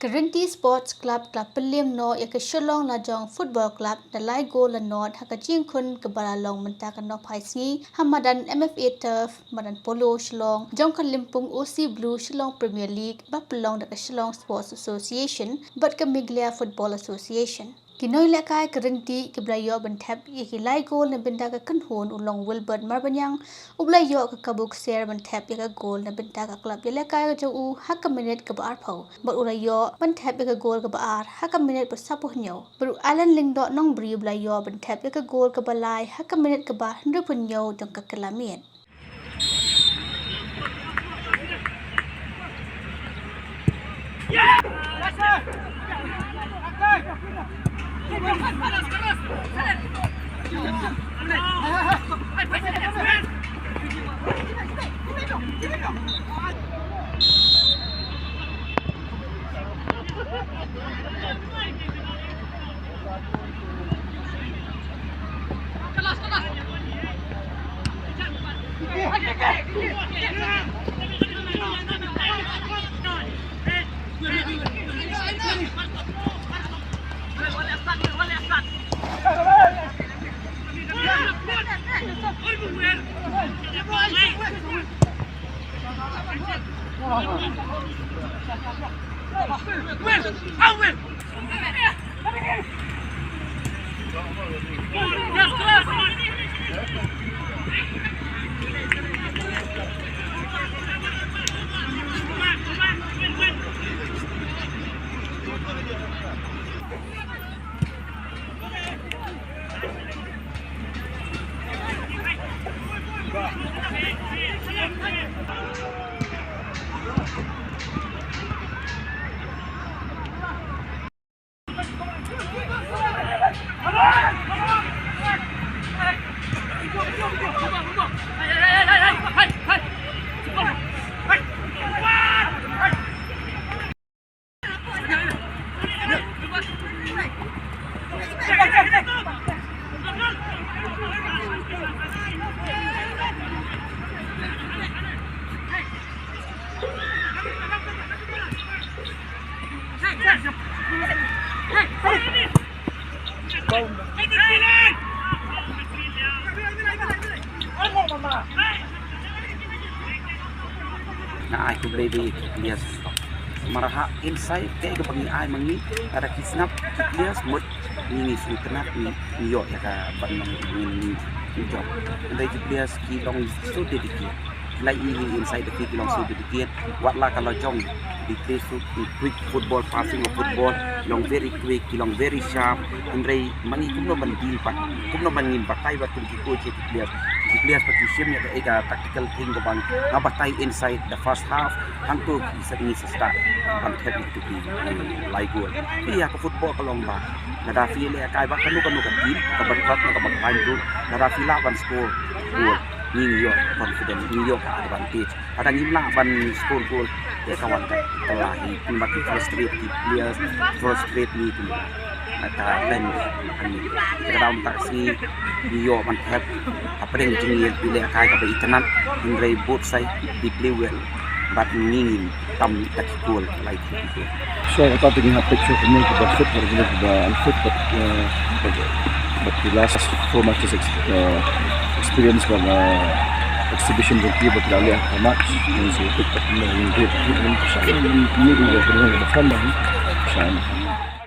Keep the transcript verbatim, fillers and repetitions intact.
Ka Rynti Sports Club ka la pynliem noh ïa ka Shillong Lajong Football Club da lai gol la nod ha ka jingkhun kaba la long mynta ka nohphai sngi ha madan M F A Turf, madan Polo Shillong, jong ka lympung O C Blue Shillong Premier League ba pynlong da ka Shillong Sports Association bad ka Meghalaya Football Association. Ki nongïalehkai ka Rynti kiba la ïoh ban thep ïa ki lai gol na bynta ka kynhun u long Wilbert Marbaniang, uba la ïoh ka kabu ksiar ban thep ïa ka gol na bynta ka klub ïalehkai ka jong u ha ka minit kaba arphew, bad u la ïoh ban thep ïa ka gol kaba ar ha ka minit ba saphew hynñiew, bad u Alan Lyngdoh Nongbri uba la ïoh ban thep ïa ka gol kaba lai ha ka minit kaba hynriewphew hynñiew jong ka kylla miet. Nga ai khublei ïa ki players. Namar ha inside kaei kaba ngi ai ma ngi, lada ki sngap ki players mut ngi, ngi sngewtynnat, ngi ïoh ïa ka ban long, ngi, ngi jop. Hynrei ki players ki long so dedicated. Ki la ïohi inside the field ki long so dedicated. Wat la ka la jong, they play so quick football, passing of football, ki long very quick, ki long very sharp. Hynrei ma ngi kumno ban deal pat, kumno ban ngin batai bad kum ki coach ïa ki players. Ki players pat ki shim ïa ka, ïa ka tactical thing kaba nga batai inside the first half. Hangto ki sa, ngi sa start ban thep ïa ki, ki lai gol. Ïa ka football ka long ba lada phi lehkai bad kano kano ka team kaba khlaiñ, kaba khlaiñ ruh, lada phi lah ban score gol, ngi ïoh confidence, ngi ïoh ka advantage. Lada ngim lah ban score gol, te ka wan ka kylla hi, kumba ki frustrate ki players, frustrate ngi kumba. Ka pen ani. Te ka daw mynta ka sngi ngi ïoh ban thep hapdeng jingïalehkai kaba itynnat, hynrei both side they play well. Bad ngi ngim tam da ki gol, lai ki gol. So, kata te ngi hap peit shuh kumno kiba fit, kumno kiba unfit, but, uh, but, but the last four matches ex-, uh, experience bad, uh, exhibition jong ki ba ki la leh ha match, ngi shu peit bad kumno ngi grade ki, ngi shu, ngi, ngi, ngi, ngi, ngi, ngi, ngi, ngi,